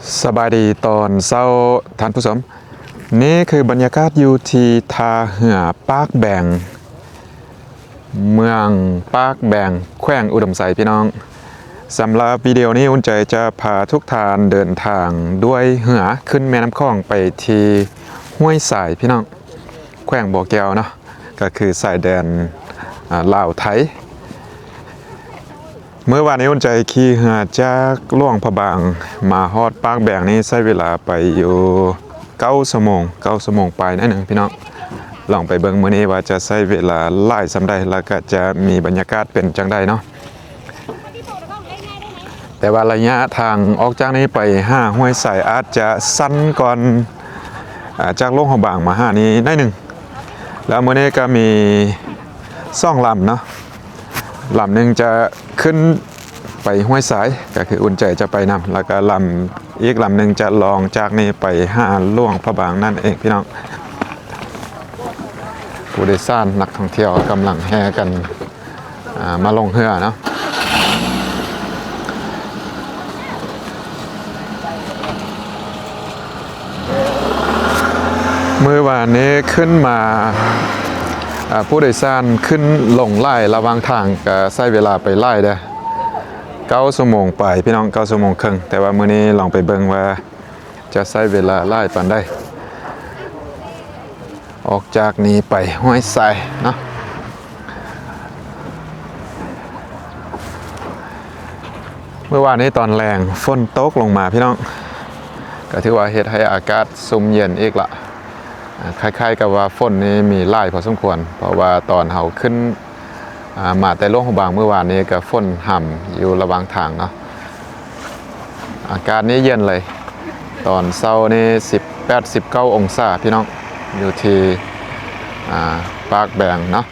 ສະບາຍດີຕອນເຊົ້າທ່ານຜູ້ຊົມ, ນີ້ຄືບັນຍາກາດຢູ່ທີ່ທ່າເຮືອປາກແບງ ເມືອງປາກແບງ ແຂວງອຸດົມໄຊພີ່ນ້ອງ. ສຳລັບວິດີໂອນີ້ ອຸ່ນໃຈຈະພາທຸກທ່ານເດີນທາງດ້ວຍເຮືອຂຶ້ນແມ່ນ້ຳຂອງໄປທີ່ຫ້ວຍຊາຍພີ່ນ້ອງ, ແຂວງບໍ່ແກ້ວເນາະ, ກໍຄືຊາຍແດນ ອາ ລາວໄທ. ມື້ວານນີ້ອຸ່ນໃຈຂີ່ເຮືອຈາກຫຼວງພະບາງມາຮອດປາກແບງນີ້ ໃຊ້ເວລາໄປຢູ່ເກົ້າຊົ່ວໂມງ, ເກົ້າຊົ່ວໂມງປາຍໜ້ອຍໜຶ່ງພີ່ນ້ອງ. ລອງໄປເບິ່ງມື້ນີ້ວ່າຈະໃຊ້ເວລາຫຼາຍສ່ຳໃດ ແລ້ວກະຈະມີບັນຍາກາດເປັນຈັ່ງໃດເນາະ. ແຕ່ວ່າໄລຍະທາງອອກຈາກນີ້ໄປຫາຫ້ວຍຊາຍອາດຈະສັ້ນກ່ອນ ອາ ຈາກຫຼວງພະບາງມາຫານີ້ໜ້ອຍໜຶ່ງ. ແລ້ວມື້ນີ້ກໍມີສອງລຳເນາະ, ລຳໜຶ່ງຈະຂຶ້ນໄປຫ້ວຍຊາຍ ກໍຄືອຸ່ນໃຈຈະໄປນຳ, ແລ້ວກໍລຳ ອີກລຳໜຶ່ງຈະລ່ອງຈາກນີ້ໄປຫາຫຼວງພະບາງນັ້ນເອງພີ່ນ້ອງ. ຜູ້ໂດຍສານນັກທ່ອງທ່ຽວກຳລັງແຫ່ກັນ ອາ ມາລົງເຮືອເນາະ. ມື້ວານນີ້ຂຶ້ນມາ ອາ ຜູ້ໂດຍສານຂຶ້ນລົງຫຼາຍລະຫວ່າງທາງ ກະໃຊ້ເວລາໄປຫຼາຍເດ້, ເກົ້າຊົ່ວໂມງປາຍພີ່ນ້ອງ, ເກົ້າຊົ່ວໂມງເຄິ່ງ. ແຕ່ວ່າມື້ນີ້ລອງໄປເບິ່ງວ່າຈະໃຊ້ເວລາຫຼາຍປານໃດ ອອກຈາກນີ້ໄປຫ້ວຍຊາຍເນາະ. ມື້ວານນີ້ຕອນແລງຝົນຕົກລົງມາພີ່ນ້ອງ, ກໍຖືວ່າເຮັດໃຫ້ອາກາດຊຸ່ມເຢັນອີກລະ. ອາ ຄ້າຍໆກັບວ່າຝົນນີ້ມີຫຼາຍພໍສົມຄວນ, ເພາະວ່າຕອນເຮົາຂຶ້ນ ອາ ມາແຕ່ຫຼວງພະບາງມື້ວານນີ້ກໍຝົນຫຳຢູ່ລະຫວ່າງທາງເນາະ. ອາກາດນີ້ເຢັນເລີຍ, ຕອນເຊົ້ານີ້ສິບແປດ ສິບເກົ້າອົງສາພີ່ນ້ອງ, ຢູ່ທີ່ ອາ ປາກແບງເນາະ.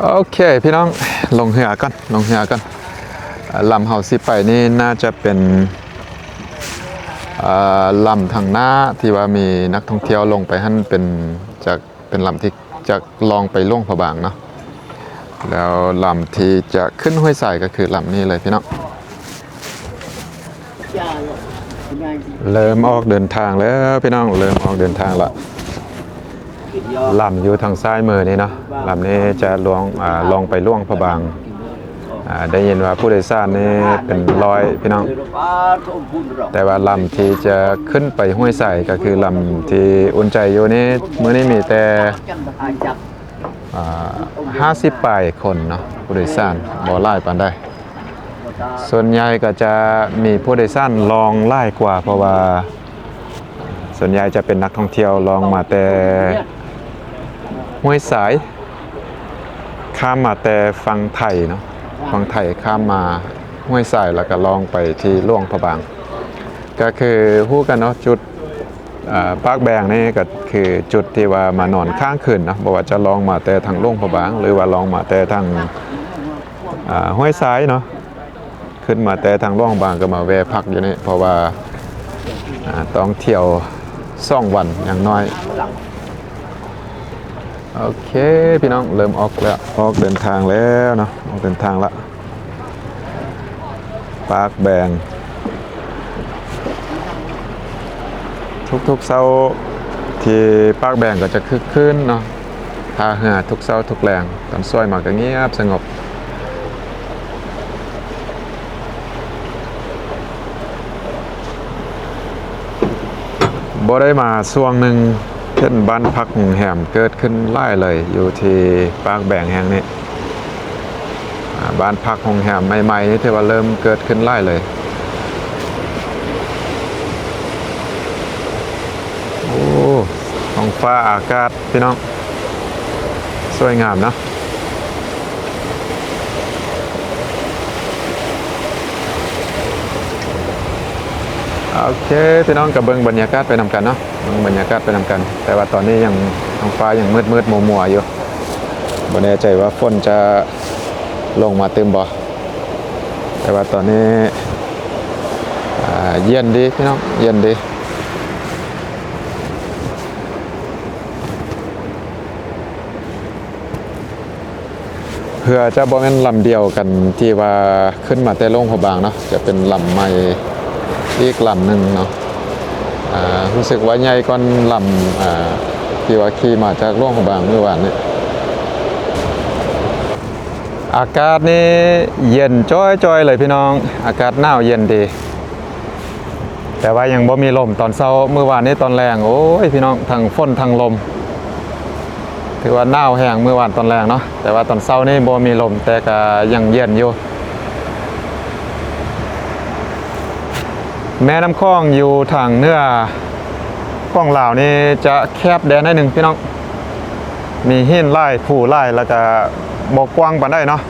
ໂອເຄພີ່ນ້ອງ, ລົງເຮືອກ່ອນ, ລົງເຮືອກ່ອນ. ອາ ລຳເຮົາຊິໄປນີ້ໜ້າຈະເປັນ ເອີ ລຳທາງໜ້າທີ່ວ່າມີນັກທ່ອງທ່ຽວລົງໄປຫັ້ນ ເປັນຈາກ ເປັນລຳທີ່ຈະລ່ອງໄປຫຼວງພະບາງເນາະ, ແລ້ວລຳທີ່ຈະຂຶ້ນຫ້ວຍຊາຍກໍຄືລຳນີ້ເລີຍພີ່ນ້ອງ. ເລີ່ມອອກເດີນທາງແລ້ວພີ່ນ້ອງ, ເລີ່ມອອກເດີນທາງລະ. ລຳຢູ່ທາງຊ້າຍມືນີ້ເນາະ, ລຳນີ້ຈະລ່ອງ ອາ ລ່ອງໄປຫຼວງພະບາງ. ອາ ໄດ້ຍິນວ່າຜູ້ໂດຍສານນີ້ເປັນຮ້ອຍພີ່ນ້ອງ, ແຕ່ວ່າລຳທີ່ຈະຂຶ້ນໄປຫ້ວຍຊາຍ ກໍຄືລຳທີ່ອຸ່ນໃຈຢູ່ນີ້ ມື້ນີ້ມີແຕ່ ອາ ຫ້າສິບປາຍຄົນເນາະ, ຜູ້ໂດຍສານບໍ່ຫຼາຍປານໃດ. ສ່ວນໃຫຍ່ກໍຈະມີຜູ້ໂດຍສານລ່ອງຫຼາຍກວ່າ, ເພາະວ່າສ່ວນໃຫຍ່ຈະເປັນນັກທ່ອງທ່ຽວລ່ອງມາແຕ່ຫ້ວຍຊາຍ, ຂ້າມມາແຕ່ຝັ່ງໄທເນາະ, ຝັ່ງໄທຂ້າມມາຫ້ວຍຊາຍ ແລ້ວກໍລ່ອງໄປທີ່ຫຼວງພະບາງ. ກໍຄືຮູ້ກັນເນາະ, ຈຸດ ອາ ປາກແບງນີ້ກໍຄືຈຸດທີ່ວ່າມານອນຄ້າງຄືນເນາະ, ບໍ່ວ່າຈະລ່ອງມາແຕ່ທາງຫຼວງພະບາງ ຫຼືວ່າລ່ອງມາແຕ່ທາງ ອາ ຫ້ວຍຊາຍເນາະ, ຂຶ້ນມາແຕ່ທາງຫຼວງພະບາງກໍມາແວ່ພັກຢູ່ນີ້ ເພາະວ່າ ອາ ຕ້ອງທ່ຽວສອງວັນຢ່າງໜ້ອຍ. ໂອເຄພີ່ນ້ອງ, ເລີ່ມອອກແລ້ວ, ອອກເດີນທາງແລ້ວເນາະ, ອອກເດີນທາງລະ. ປາກແບງ ທຸກໆເຊົ້າທີ່ປາກແບງກໍຈະຄຶກຄື້ນເນາະ, ທ່າເຮືອທຸກເຊົ້າທຸກແລງ, ຕອນສວຍມາກໍງຽບສະຫງົບ. ບໍ່ໄດ້ມາຊ່ວງໜຶ່ງ ເຫັນບ້ານພັກໂຮງແຮມເກີດຂຶ້ນຫຼາຍເລີຍ ຢູ່ທີ່ປາກແບງແຫ່ງນີ້. ອາ ບ້ານພັກໂຮງແຮມໃໝ່ໆນີ້ ຖືວ່າເລີ່ມເກີດຂຶ້ນຫຼາຍເລີຍ. ໂອ້ ທ້ອງຟ້າອາກາດ ພີ່ນ້ອງ ສວຍງາມເນາະ. ໂອເຄ ພີ່ນ້ອງກໍເບິ່ງບັນຍາກາດໄປນຳກັນເນາະ, ເບິ່ງບັນຍາກາດໄປນຳກັນ. ແຕ່ວ່າຕອນນີ້ຍັງ ທ້ອງຟ້າຍັງມືດໆມົວໆຢູ່, ບໍ່ແນ່ໃຈວ່າຝົນຈະລົງມາຕື່ມບໍ່. ແຕ່ວ່າຕອນນີ້ ອາ ເຢັນດີ ພີ່ນ້ອງ ເຢັນດີ. ໂ ເພື່ອຈະບໍ່ແມ່ນລຳດຽວກັນທີ່ວ່າຂຶ້ນມາແຕ່ຫຼວງພະບາງເນາະ, ຈະເປັນລຳໃໝ່ອີກລຳໜຶ່ງເນາະ. ອາ ຮູ້ສຶກວ່າໃຫຍ່ກວ່າລຳ ອາ ທີ່ວ່າຂີ່ມາຈາກຫຼວງພະບາງມື້ວານນີ້. ອາກາດນີ້ເຢັນຈ້ອຍໆເລີຍພີ່ນ້ອງ, ອາກາດໜາວເຢັນດີ. ແຕ່ວ່າຍັງບໍ່ມີລົມຕອນເຊົ້າ. ມື້ວານນີ້ຕອນແລງ ໂອ້ຍ ພີ່ນ້ອງ ທັງຝົນທັງລົມ, ຖືວ່າໜາວແຮງມື້ວານຕອນແລງເນາະ, ແຕ່ວ່າຕອນເຊົ້ານີ້ບໍ່ມີລົມ ແຕ່ກະຍັງເຢັນຢູ່. ແມ່ນ້ຳຂອງຢູ່ທາງເໜືອຂອງລາວນີ້ຈະແຄບແດ່ໜ້ອຍໜຶ່ງພີ່ນ້ອງ, ມີຫີນຫຼາຍ ພູຫຼາຍ ແລ້ວກະບໍ່ກວ້າງປານໃດເນາະ.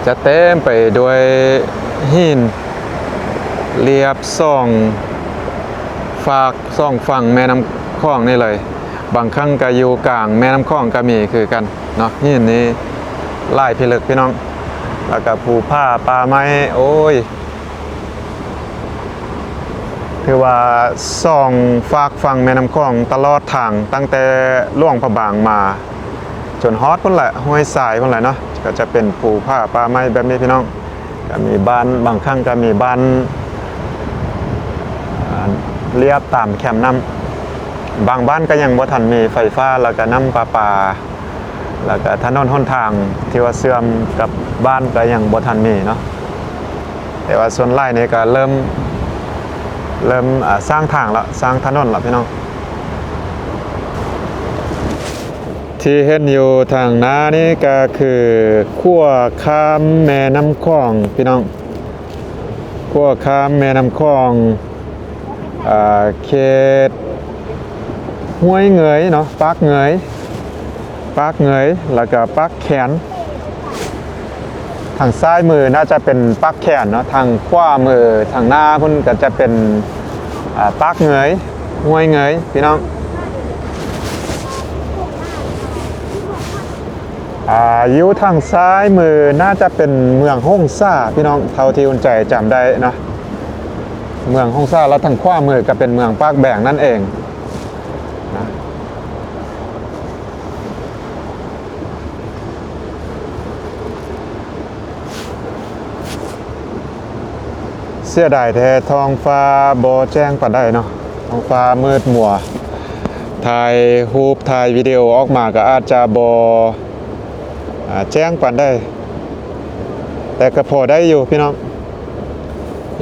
ຈະເຕັມໄປດ້ວຍຫີນລຽບສອງຟາກສອງຝັ່ງແມ່ນ້ຳຂອງນີ້ເລີຍ. ບາງຄັ້ງກະຢູ່ກາງແມ່ນ້ຳຂອງກະມີຄືກັນເນາະ, ຫີນນີ້ຫຼາຍພິລຶກພີ່ນ້ອງ. ແລ້ວກະພູຜາປ່າໄມ້ ໂອ້ຍ ຖືວ່າສອງຟາກຝັ່ງແມ່ນ້ຳຂອງຕະຫຼອດທາງ, ຕັ້ງແຕ່ຫຼວງພະບາງມາຈົນຮອດພຸ້ນແຫຼະ ຫ້ວຍຊາຍພຸ້ນແຫຼະເນາະ, ກໍຈະເປັນພູຜາປ່າໄມ້ແບບນີ້ພີ່ນ້ອງ. ກໍມີບ້ານ ບາງຄັ້ງກໍມີບ້ານ ອາ ລຽບຕາມແຄມນ້ຳ, ບາງບ້ານກໍຍັງບໍ່ທັນມີໄຟຟ້າ ແລ້ວກໍນ້ຳປະປາ. ແລ້ວກະຖະໜົນຫົນທາງທີ່ວ່າເຊື່ອມກັບບ້ານກະຍັງບໍ່ທັນມີເນາະ, ແຕ່ວ່າສ່ວນຫຼາຍນີ້ກະເລີ່ມ ເລີ່ມ ອາ ສ້າງທາງລະ ສ້າງຖະໜົນລະພີ່ນ້ອງ. ທີ່ເຫັນຢູ່ທາງໜ້ານີ້ກະຄືຂົວຂ້າມແມ່ນ້ຳຂອງພີ່ນ້ອງ, ຂົວຂ້າມແມ່ນ້ຳຂອງ ເຂດຫ້ວຍເງີຍເນາະ, ປາກເງີຍ ປາກເງີຍ ແລ້ວກະປາກແຄນ. ທາງຊ້າຍມືໜ້າຈະເປັນປາກແຄນເນາະ, ທາງຂວາມືທາງໜ້າພຸ້ນກະຈະເປັນ ອາ ປາກເງີຍ ຫ້ວຍເງີຍພີ່ນ້ອງ. ອາ ຢູ່ທາງຊ້າຍມືໜ້າຈະເປັນເມືອງຫົງສາພີ່ນ້ອງ, ເທົ່າທີ່ອຸ່ນໃຈຈຳໄດ້ເນາະ ເມືອງຫົງສາ, ແລ້ວທາງຂວາມືກໍເປັນເມືອງປາກແບງນັ້ນເອງນະ. ເສຍດາຍແທ້ ທ້ອງຟ້າບໍ່ແຈ້ງປານໃດເນາະ, ທ້ອງຟ້າມືດມົວ, ຖ່າຍຮູບ ຖ່າຍວິດີໂອອອກມາກໍອາດຈະບໍ່ ອາ ແຈ້ງປານໃດ, ແຕ່ກໍພໍໄດ້ຢູ່ພີ່ນ້ອງ,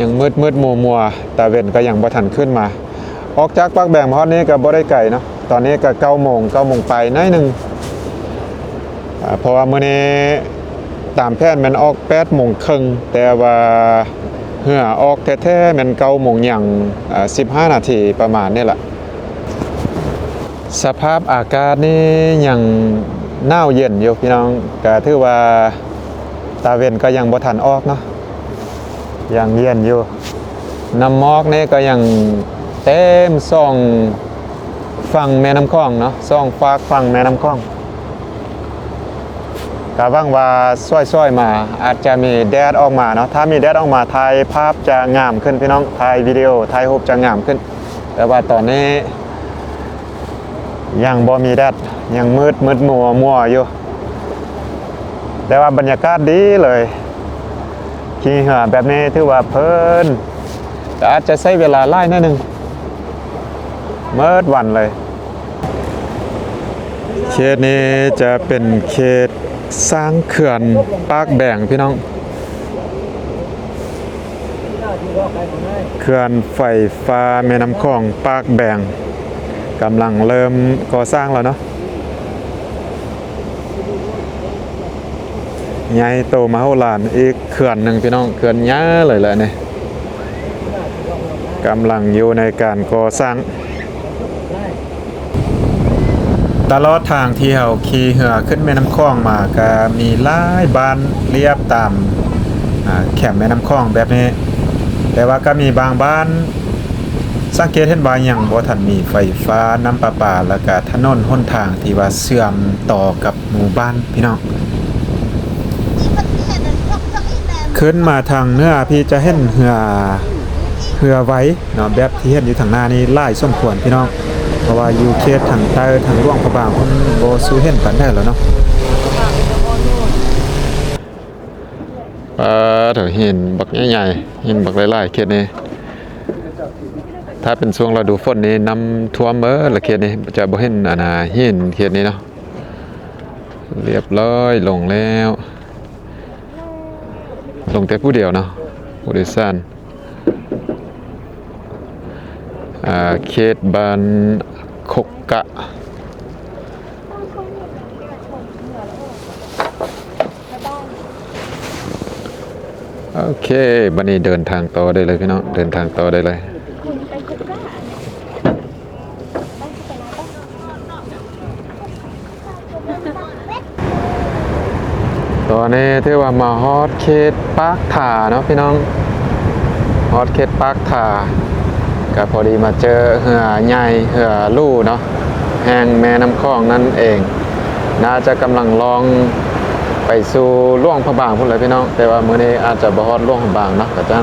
ຍັງມືດໆມົວໆ, ຕາເວັນກໍຍັງບໍ່ທັນຂຶ້ນມາ. ອອກຈາກປາກແບງມາຮອດນີ້ກໍບໍ່ໄດ້ໄກເນາະ, ຕອນນີ້ກໍເກົ້າໂມງ ເກົ້າໂມງປາຍໜ້ອຍໜຶ່ງ. ອາ ເພາະວ່າມື້ນີ້ຕາມແຜນແມ່ນອອກແປດໂມງເຄິ່ງ, ແຕ່ວ່າເຮືອອອກແທ້ໆແມ່ນເກົ້າໂມງຫຍັງ ອາ ສິບຫ້ານາທີປະມານນີ້ລະ. ສະພາບອາກາດນີ້ຍັງໜາວເຢັນຢູ່ພີ່ນ້ອງ, ກະຖືວ່າຕາເວັນກໍຍັງບໍ່ທັນອອກເນາະ, ຍັງເຢັນຢູ່. ນ້ຳໝອກນີ້ກໍຍັງເຕັມສອງຝັ່ງແມ່ນ້ຳຂອງເນາະ, ສອງຟາກຝັ່ງແມ່ນ້ຳຂອງ. ກໍຫວັງວ່າຊ່ວຍໆມາອາດຈະມີແດດອອກມາເນາະ, ຖ້າມີແດດອອກມາ ຖ່າຍພາບຈະງາມຂຶ້ນພີ່ນ້ອງ, ຖ່າຍວິດີໂອ ຖ່າຍຮູບຈະງາມຂຶ້ນ. ແຕ່ວ່າຕອນນີ້ຍັງບໍ່ມີແດດ, ຍັງມືດໆມົວໆຢູ່, ແຕ່ວ່າບັນຍາກາດດີເລີຍ. ຂີ່ເຮືອແບບນີ້ຖືວ່າເພີນ, ແຕ່ອາດຈະໃຊ້ເວລາຫຼາຍໜ້ອຍໜຶ່ງ, ໝົດວັນເລີຍ. ເຂດນີ້ຈະເປັນເຂດສ້າງເຂື່ອນປາກແບງ ພີ່ນ້ອງ. ເຂື່ອນໄຟຟ້າແມ່ນ້ຳຂອງປາກແບງ ກຳລັງເລີ່ມກໍ່ສ້າງແລ້ວເນາະ. ໃຫຍ່ໂຕມະໂຫລານອີກເຂື່ອນໜຶ່ງ ພີ່ນ້ອງ, ເຂື່ອນໃຫຍ່ເລີຍແຫຼະນີ້, ກຳລັງຢູ່ໃນການກໍ່ສ້າງ. ຕະຫຼອດທາງທີ່ເຮົາຂີ່ເຮືອຂຶ້ນແມ່ນ້ຳຂອງມາ ກະມີຫຼາຍບ້ານລຽບຕາມ ອາ ແຄມແມ່ນ້ຳຂອງແບບນີ້, ແຕ່ວ່າກະມີບາງບ້ານ ສັງເກດເຫັນວ່າຍັງບໍ່ທັນມີໄຟຟ້າ ນ້ຳປະປາ ແລ້ວກະຖະໜົນຫົນທາງທີ່ວ່າເຊື່ອມຕໍ່ກັບ ໝູ່ບ້ານພີ່ນ້ອງ. ຂຶ້ນມາທາງເໜືອພີ້ຈະເຫັນເຮືອ ເຮືອໄວເນາະ ແບບທີ່ເຫັນຢູ່ທາງໜ້ານີ້ຫຼາຍສົມຄວນພີ່ນ້ອງ ເພາະວ່າຢູ່ເຂດທາງໃຕ້ ທາງຫຼວງພະບາງ ເພິ່ນບໍ່ສູ່ເຫັນປານໃດແລ້ວເນາະ. ປາດໂທ້ ຫີນບັກໃຫຍ່ໆ ຫີນບັກຫຼາຍໆ ເຂດນີ້. ຖ້າເປັນຊ່ວງລະດູຝົນນີ້ ນ້ຳຖ້ວມເບີດລະເຂດນີ້ ຈະບໍ່ເຫັນອັນນ່າ ຫີນເຂດນີ້ເນາະ. ລຽບຮ້ອຍ ລົງແລ້ວ ລົງແຕ່ຜູ້ດຽວເນາະ ຜູ້ໂດຍສານ. ອ່າ ເຂດບ້ານຄົກກະ. ໂອເຄ ບັດນີ້ເດີນທາງຕໍ່ໄດ້ເລີຍພີ່ນ້ອງ ເດີນທາງຕໍ່ໄດ້ເລີຍ. ຕອນນີ້ຖືວ່າມາຮອດເຂດປາກຖາເນາະພີ່ນ້ອງ ຮອດເຂດປາກຖາ ກະພໍດີມາເຈີເຮືອໃຫຍ່ ເຮືອຫຼູເນາະ ແຫ່ງແມ່ນ້ຳຂອງນັ້ນເອງ. ໜ້າຈະກຳລັງລ່ອງໄປສູ່ຫຼວງພະບາງພຸ້ນແຫຼະພີ່ນ້ອງ ແຕ່ວ່າມື້ນີ້ອາດຈະບໍ່ຮອດຫຼວງພະບາງເນາະ ກະຈະ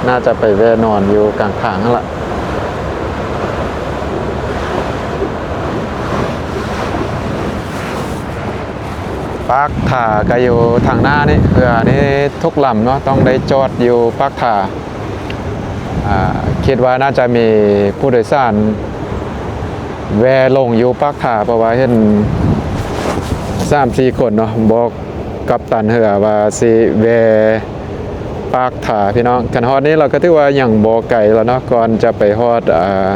ໜ້າຈະໄປແວ່ນອນຢູ່ກາງທາງຫັ້ນລະ. ປາກຖາກະຢູ່ທາງໜ້ານີ້ ເຮືອນີ້ທຸກລຳເນາະ ຕ້ອງໄດ້ຈອດຢູ່ປາກຖາ. ອ່າ ຄິດວ່າໜ້າຈະມີຜູ້ໂດຍສານແວ່ລົງຢູ່ປາກຖາ ເພາະວ່າເຫັນສາມສີ່ຄົນເນາະ ບອກກັບຕັນເຮືອວ່າຊິແວ່ ປາກຖາພີ່ນ້ອງ. ຄັນຮອດນີ້ລະກະຖືວ່າຍັງບໍ່ໄກລະເນາະ ກ່ອນຈະໄປຮອດ ອ່າ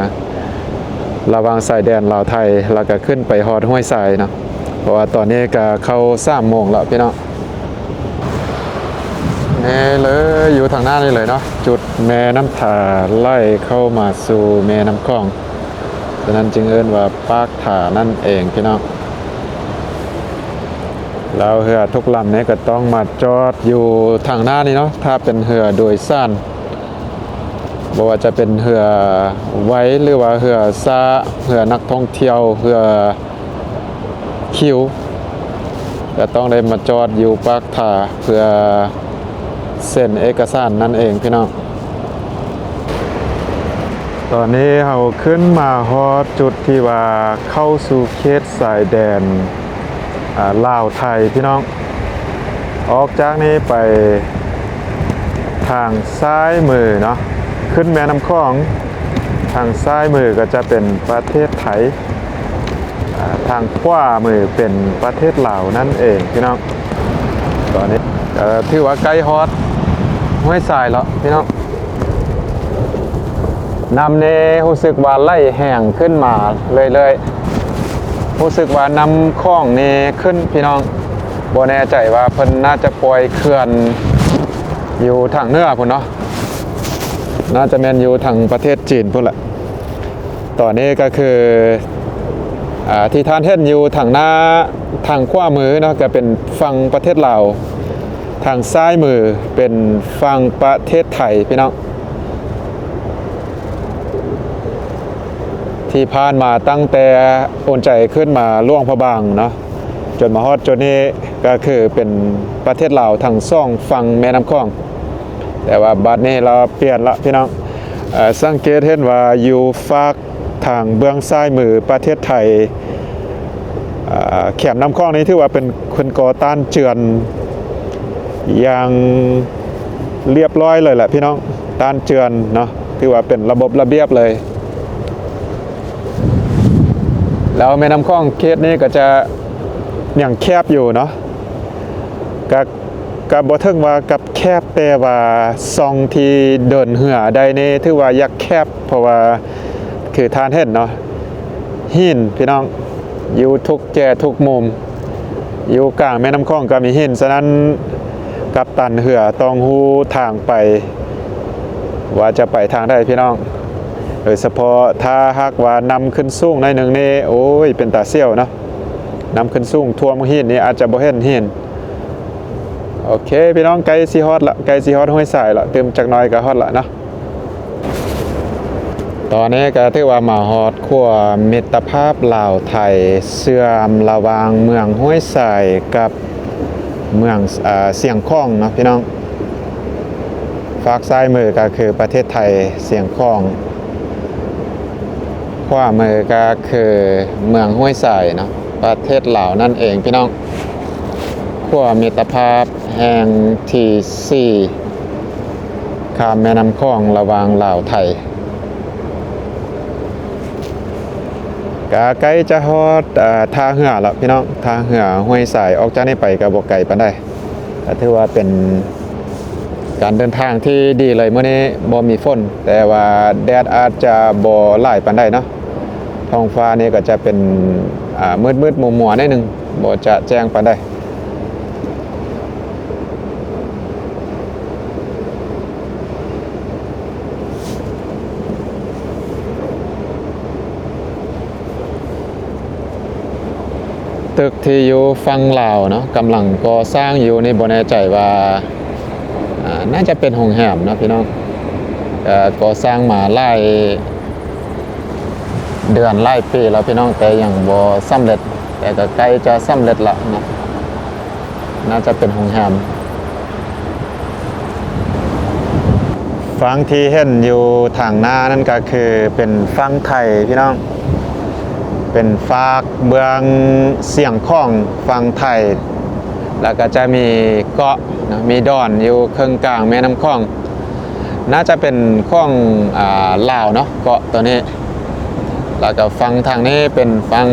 ລະຫວ່າງຊາຍແດນລາວໄທ ລະກະຂຶ້ນໄປຮອດຫ້ວຍຊາຍເນາະ ເພາະວ່າຕອນນີ້ກະເຂົ້າສາມໂມງລະພີ່ນ້ອງ. ນີ້ເລີຍ ຢູ່ທາງໜ້ານີ້ເລີຍເນາະ ຈຸດແມ່ນ້ຳທາໄຫຼເຂົ້າມາສູ່ແມ່ນ້ຳຂອງ ສະນັ້ນຈຶ່ງເອີ້ນວ່າປາກຖານັ້ນເອງພີ່ນ້ອງ. ແລ້ວເຮືອທຸກລຳນີ້ກະຕ້ອງມາຈອດຢູ່ທາງໜ້ານີ້ເນາະ ຖ້າເປັນເຮືອໂດຍສານ ບໍ່ວ່າຈະເປັນເຮືອໄວ ຫຼືວ່າເຮືອຊ້າ ເຮືອນັກທ່ອງທ່ຽວ ເຮືອຄິວ ກະຕ້ອງໄດ້ມາຈອດຢູ່ປາກຖາ ເພື່ອເຊັນເອກະສານນັ້ນເອງພີ່ນ້ອງ. ຕອນນີ້ເຮົາຂຶ້ນມາຮອດຈຸດທີ່ວ່າເຂົ້າສູ່ເຂດຊາຍແດນ ອ່າ ລາວໄທພີ່ນ້ອງ. ອອກຈາກນີ້ໄປທາງຊ້າຍມືເນາະ ຂຶ້ນແມ່ນ້ຳຂອງ ທາງຊ້າຍມືກະຈະເປັນປະເທດໄທ ອ່າ ທາງຂວາມືເປັນປະເທດລາວນັ້ນເອງພີ່ນ້ອງ. ຕອນນີ້ກະຖືວ່າໃກ້ຮອດຫ້ວຍຊາຍແລ້ວພີ່ນ້ອງ. ນ້ຳນີ້ຮູ້ສຶກວ່າໄຫຼແຮງຂຶ້ນມາເລື້ອຍໆ ຮູ້ສຶກວ່ານ້ຳຂອງນີ້ຂຶ້ນພີ່ນ້ອງ. ບໍ່ແນ່ໃຈວ່າເພິ່ນໜ້າຈະປ່ອຍເຂື່ອນຢູ່ທາງເໜືອພຸ້ນເນາະ ໜ້າຈະແມ່ນຢູ່ທາງປະເທດຈີນພຸ້ນແຫຼະ. ຕອນນີ້ກະຄື ອ່າ ທີ່ທ່ານເຫັນຢູ່ທາງໜ້າ ທາງຂວາມືເນາະ ກະເປັນຝັ່ງປະເທດລາວ ທາງຊ້າຍມືເປັນຝັ່ງປະເທດໄທພີ່ນ້ອງ. ທີ່ຜ່ານມາຕັ້ງແຕ່ອຸ່ນໃຈຂຶ້ນມາຫຼວງພະບາງເນາະ ຈົນມາຮອດຈຸດນີ້ກະຄືເປັນປະເທດລາວທັງສອງຝັ່ງແມ່ນ້ຳຂອງ. ແຕ່ວ່າບັດນີ້ລາວປ່ຽນລະພີ່ນ້ອງ. ເອີ ສັງເກດເຫັນວ່າຢູ່ຟາກທາງເບື້ອງຊ້າຍມືປະເທດໄທ ເອີ ແຄມນ້ຳຂອງນີ້ຖືວ່າເປັນ ເພິ່ນກໍ່ຕ້ານເຈື່ອນຢ່າງລຽບລ້ອຍເລີຍແຫຼະພີ່ນ້ອງ. ຕ້ານເຈື່ອນເນາະ ຖືວ່າເປັນລະບົບລະບຽບເລີຍ. ແລ້ວແມ່ນ້ຳຂອງເຂດນີ້ກະຈະຍັງແຄບຢູ່ເນາະ ກະ ກະບໍ່ເຖິງວ່າກັບແຄບ ແຕ່ວ່າຊ່ອງທີ່ເດີນເຮືອໄດ້ນີ້ຖືວ່າຢາກແຄບ ເພາະວ່າຄືທ່ານເຫັນເນາະ ຫີນພີ່ນ້ອງ ຢູ່ທຸກແຈທຸກມຸມ ຢູ່ກາງແມ່ນ້ຳຂອງກະມີຫີນ. ສະນັ້ນກັບຕັນເຮືອຕ້ອງຮູ້ທາງໄປ ວ່າຈະໄປທາງໃດພີ່ນ້ອງ. ໂດຍສະເພາະຖ້າຫາກວ່ານ້ຳຂຶ້ນສູງໜ້ອຍໜຶ່ງນີ້ ໂອ້ຍ ເປັນຕາສຽວເນາະ. ນ້ຳຂຶ້ນສູງຖ້ວມຫີນນີ້ອາດຈະບໍ່ເຫັນຫີນ. ໂອເຄພີ່ນ້ອງ ໃກ້ຊິຮອດລະ ໃກ້ຊິຮອດຫ້ວຍຊາຍລະ ຕື່ມຈັກໜ້ອຍກະຮອດລະເນາະ. ຕອນນີ້ກະຖືວ່າມາຮອດຂົວມິດຕະພາບລາວໄທ ເຊື່ອມລະຫວ່າງເມືອງຫ້ວຍຊາຍກັບເມືອງ ເອີ ຊຽງຂອງເນາະພີ່ນ້ອງ. ຟາກຊ້າຍມືກໍຄືປະເທດໄທ ຊຽງຂອງ, ຂວາມືກໍຄືເມືອງຫ້ວຍຊາຍເນາະ ປະເທດລາວນັ້ນເອງພີ່ນ້ອງ. ຂົວມິດຕະພາບແຫ່ງທີສີ່ ຂ້າມແມ່ນ້ຳຂອງລະຫວ່າງລາວໄທ. ກະໃກ້ຈະຮອດ ເອີ ທ່າເຮືອແລ້ວພີ່ນ້ອງ, ທ່າເຮືອຫ້ວຍຊາຍ. ອອກຈາກນີ້ໄປກະບໍ່ໄກປານໃດ, ກະຖືວ່າເປັນການເດີນທາງທີ່ດີເລີຍ. ມື້ນີ້ບໍ່ມີຝົນ, ແຕ່ວ່າແດດອາດຈະບໍ່ຫຼາຍປານໃດເນາະ. ທ້ອງຟ້ານີ້ກໍຈະເປັນ ອາ ມືດໆມົວໆໜ້ອຍໜຶ່ງ, ບໍ່ຈະແຈ້ງປານໃດ. ຕຶກທີ່ຢູ່ຝັ່ງລາວເນາະ ກຳລັງກໍ່ສ້າງຢູ່. ນີ້ບໍ່ແນ່ໃຈວ່າ ອາ ໜ້າຈະເປັນໂຮງແຮມເນາະພີ່ນ້ອງ. ເອີ ກໍ່ສ້າງມາຫຼາຍເດືອນຫຼາຍປີແລ້ວພີ່ນ້ອງ, ແຕ່ຍັງບໍ່ສຳເລັດ, ແຕ່ກໍໃກ້ຈະສຳເລັດລະເນາະ. ໜ້າຈະເປັນໂຮງແຮມ. ຝັ່ງທີ່ເຫັນຢູ່ທາງໜ້ານັ້ນກໍຄືເປັນຝັ່ງໄທພີ່ນ້ອງ, ເປັນຟາກເບື້ອງຊຽງຂອງຝັ່ງໄທ, ແລ້ວກໍຈະມີເກາະເນາະ ມີດອນຢູ່ເຄິ່ງກາງແມ່ນ້ຳຂອງ. ໜ້າຈະເປັນຂອງ ອາ ລາວເນາະ ເກາະໂຕນີ້. ແລ້ວກໍຝັ່ງທາງນີ້ເປັນຝັ່ງ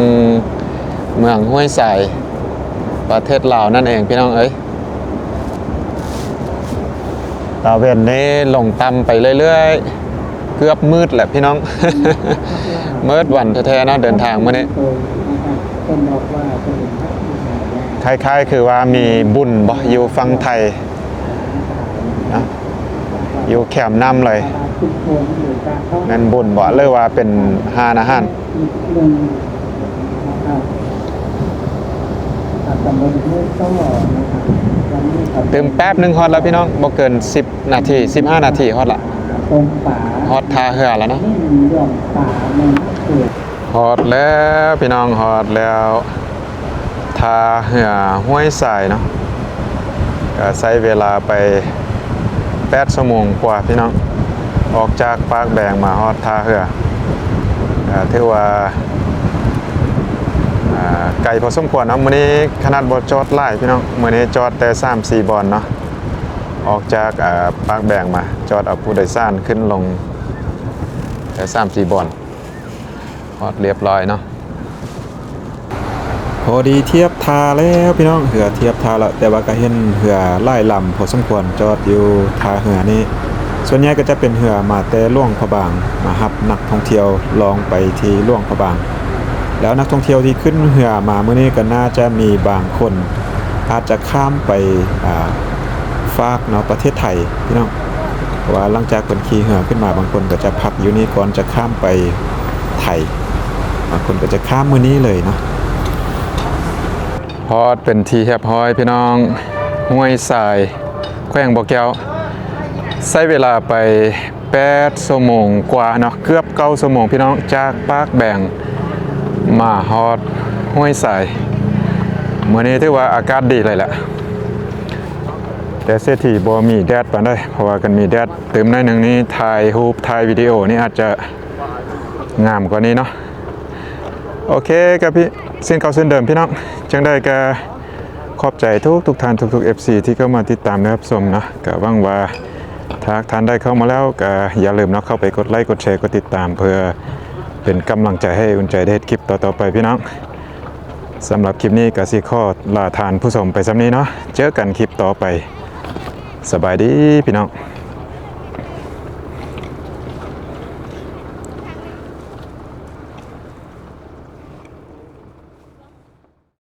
ເມືອງຫ້ວຍຊາຍ ປະເທດລາວນັ້ນເອງພີ່ນ້ອງເອີຍ. ຕາເວັນນີ້ລົງຕ່ຳໄປເລື້ອຍໆ ເກືອບມືດແຫຼະພີ່ນ້ອງ, ມືດວັນແທ້ໆເນາະ ເດີນທາງມື້ນີ້. ຄ້າຍໆຄືວ່າມີບຸນບໍ່ ຢູ່ຝັ່ງໄທເນາະ, ຢູ່ແຄມນ້ຳເລີຍ. ແມ່ນບຸນບໍ່ ຫຼືວ່າເປັນຮ້ານອາຫານ? ຕື່ມແປັບໜຶ່ງຮອດແລ້ວພີ່ນ້ອງ, ບໍ່ເກີນສິບນາທີ ສິບຫ້ານາທີຮອດລະ, ຮອດທ່າເຮືອແລ້ວເນາະ. ຮອດແລ້ວພີ່ນ້ອງ, ຮອດແລ້ວ ທ່າເຮືອຫ້ວຍຊາຍເນາະ. ກໍໃຊ້ເວລາໄປແປດຊົ່ວໂມງກວ່າພີ່ນ້ອງ, ອອກຈາກປາກແບງມາຮອດທ່າເຮືອ. ກໍຖືວ່າ ອ່າ ໄກພໍສົມຄວນເນາະ. ມື້ນີ້ຂະໜາດບໍ່ຈອດຫຼາຍພີ່ນ້ອງ, ມື້ນີ້ຈອດແຕ່ສາມສີ່ບ່ອນເນາະ. ອອກຈາກ ອ່າ ປາກແບງມາ ຈອດເອົາຜູ້ໂດຍສານຂຶ້ນລົງແຕ່ສາມສີ່ບ່ອນ. ຮອດລຽບຮ້ອຍເນາະ. ພໍດີທຽບທ່າແລ້ວພີ່ນ້ອງ, ເຮືອທຽບທ່າແລ້ວ, ແຕ່ວ່າກໍເຫັນເຮືອຫຼາຍລຳພໍສົມຄວນຈອດຢູ່ທ່າເຮືອນີ້. ສ່ວນໃຫຍ່ກໍຈະເປັນເຮືອມາແຕ່ຫຼວງພະບາງ ມາຮັບນັກທ່ອງທ່ຽວລ່ອງໄປທີ່ຫຼວງພະບາງ. ແລ້ວນັກທ່ອງທ່ຽວທີ່ຂຶ້ນເຮືອມາມື້ນີ້ກໍໜ້າຈະມີບາງຄົນອາດຈະຂ້າມໄປ ອ່າ ຟາກເນາະ ປະເທດໄທພີ່ນ້ອງ. ເພາະວ່າຫຼັງຈາກເພິ່ນຂີ່ເຮືອຂຶ້ນມາ ບາງຄົນກໍຈະພັກຢູ່ນີ້ກ່ອນຈະຂ້າມໄປໄທ, ບາງຄົນກໍຈະຂ້າມມື້ນີ້ເລີຍເນາະ. ຮອດເປັນທີ່ຮຽບຮ້ອຍພີ່ນ້ອງ, ຫ້ວຍຊາຍ ແຂວງບໍ່ແກ້ວ. ໃຊ້ເວລາໄປແປດຊົ່ວໂມງກວ່າເນາະ, ເກືອບເກົ້າຊົ່ວໂມງພີ່ນ້ອງ, ຈາກປາກແບງມາຮອດຫ້ວຍຊາຍ. ມື້ນີ້ຖືວ່າອາກາດດີເລີຍແຫຼະ, ແຕ່ເສຍທີບໍ່ມີແດດປານໃດ, ເພາະວ່າຄັນມີແດດຕື່ມໜ້ອຍໜຶ່ງນີ້ ຖ່າຍຮູບຖ່າຍວິດີໂອນີ້ອາດຈະງາມກວ່ານີ້ເນາະ. ໂອເຄ ກໍພີ່ ເຊັ່ນເກົ່າເຊັ່ນເດີມພີ່ນ້ອງ, ຈັ່ງໃດກໍຂອບໃຈທຸກໆທ່ານ ທຸກໆເອັຟຊີທີ່ເຂົ້າມາຕິດຕາມ ແລະ ຮັບຊົມເນາະ. ກໍຫວັງວ່າຖ້າຫາກທ່ານໃດເຂົ້າມາແລ້ວ ກໍຢ່າລືມເນາະ ເຂົ້າໄປກົດໄລ ກົດແຊ ກົດຕິດຕາມ ເພື່ອເປັນກຳລັງໃຈໃຫ້ອຸ່ນໃຈໄດ້ເຮັດຄລິບຕໍ່ໆໄປພີ່ນ້ອງ. ສຳລັບຄລິບນີ້ກໍຊິຂໍລາທ່ານຜູ້ຊົມໄປສ່ຳນີ້ເນາະ, ເຈີກັນຄລິບຕໍ່ໄປ. ສະບາຍດີພີ່ນ້ອງ.